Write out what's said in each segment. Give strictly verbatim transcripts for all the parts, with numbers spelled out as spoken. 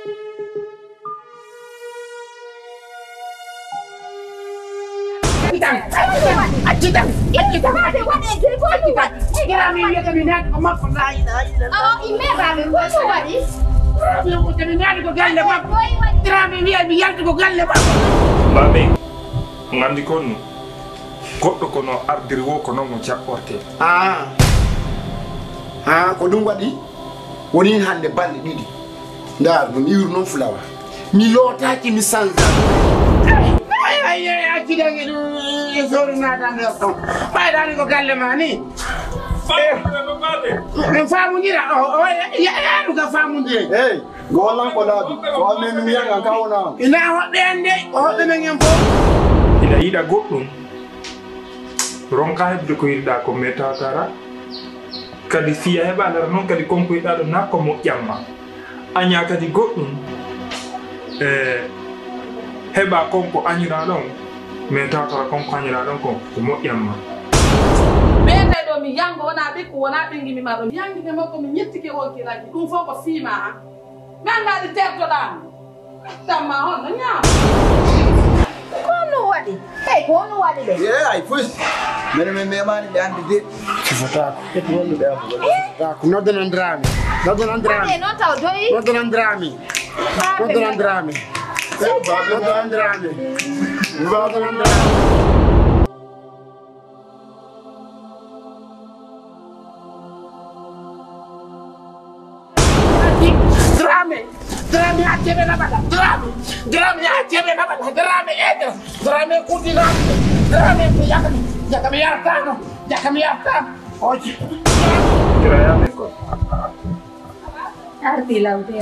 Accitan, accitan, accitan, accitan, accitan. Dramé wiya mi naati ko makko, la ilaha illallah. Awa, imme baabe, ko ɗum waɗi? Dramé wiya mi naati ko galle makko. Dramé wiya mi yalti ko galle makko. Baabe, on anndi kon no goɗɗo ko no ardiri wo ko non mo jaɓɓorte. Ah. Ah, ko ɗum waɗi? Woni hannde balɗe ɗiɗi. Ndaar no mi iwri noon fulawa. Mi lootaaki, mi sanzaaki. Ay, ay, ay, accidange ɗum, e sooru naata nder ton. Ɓaydaani ko galle ma ni. Famɗude no mbaɗe. Min faamondira, o, o, ya, ya, ya, ɗum ka faamondire. Hey, ko hollan ko laabi. Ko amen mi yanga ka wona. Ina hoɓɓe en de, ko hoɓɓe men en fof. Ina yiɗa goɗɗum. Ronka heɓde ko yiɗɗa ko, mais tawata kadi si a heɓa dara noon kadi, kon ko yiɗɗa ɗo na ko moƴƴan ma. Aña kadi goɗɗum, e heɓa kon ko añira ɗon, mais tawata kon ko añira ɗon kon ko moƴƴan ma. Ɓeetay ɗo mi yango wona ɓikku, wona ɓingi mi maɗo. Mi yangi ɓe makko, mi ñettike wonkiraki. Ɗum fof ko fiima an. Mi anndaa ɗi tertoɗaa mi. Tamma on no ñaama. Ko no waɗi? Hey, ko no waɗi ɓe? Ye, ay, fus. Mene men memani ɓe andi de. Sifotaako. Eti wonno ɓe am. Sifotaako. Noddanan Dramé. Noddanan Dramé. Waɗe noon taw doyi. Noddanan Dramé. Noddanan Dramé. Noddanan Dramé. Noddanan Dramé. Dramé, Dramé, a jebe na bata. Dramé, Dramé, a jebe na bata. Dramé, ete. Dramé, kuti na. Dramé, ko yakami. Yakami yartano. Yakami yartano. Oji. Kira ya me ko. Arti lawde.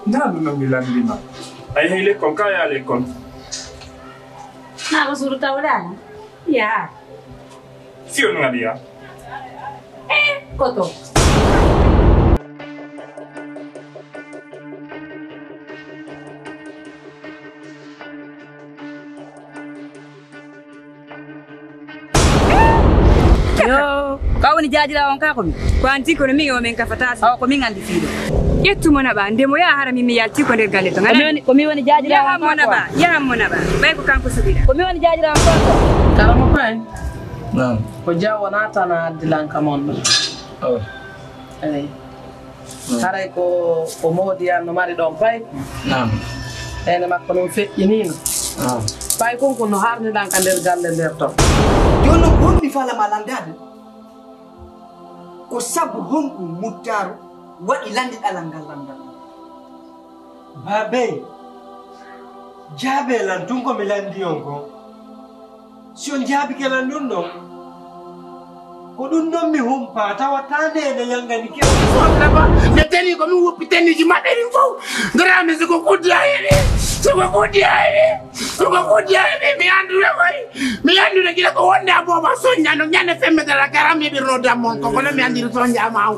Nanu no mi landima. Ay, hey, lekkol, ka ya lekkol. Na ko suru tawdani. Ya. Si on ngadi ya. Eh, koto. Yo, ka woni jaajiraawo on ka ko min? Ko an tigi kono min o min kafata, awa ko min anndi fiiɗo. Ƴettu mo naɓa, nde mo yaha hara min mi yalti ko nder galle to. Ko mi woni, ko mi woni jaajiraawo on ka ko? Yahan mo naɓa, yahan mo naɓa. Ɓay ko kanko suɓiɗa. Ko mi woni jaajiraawo on ka ko? Karamo koy. Naam. Ko jaw wona tan a addi lan kam on ɗo. Awa. Eyi. Haray ko, ko Moodi an no mari ɗon pay. Naam. Ene makko noon feƴƴiniino. Naam. Pay kon ko no harniɗan ka nder galle nder ton. Jooni noon ko honɗum mi fala ma lanndaade? Ko sabu honɗum Muttaaru waɗi lanndiɗalal ngal lanndal? Baabey, jaabee lan tun ko mi lanndii on kon. Si on jaabike lan ɗun ɗon, ko ɗun ɗon mi humpaa, tawa taa neene yangani kew. Fof naba, nde teni ko min woppi tenniiji maɓɓe ɗin fof. Dramé, si ko kuddi a heɓi, si ko kuddi a heɓi, si ko kuddi a heɓi, mi anndude koy. Mi anndude gila ko wonde a booba soñña no ñande femmedere a garam heɓirno dammon ko, kono mi anndiri soññaama on.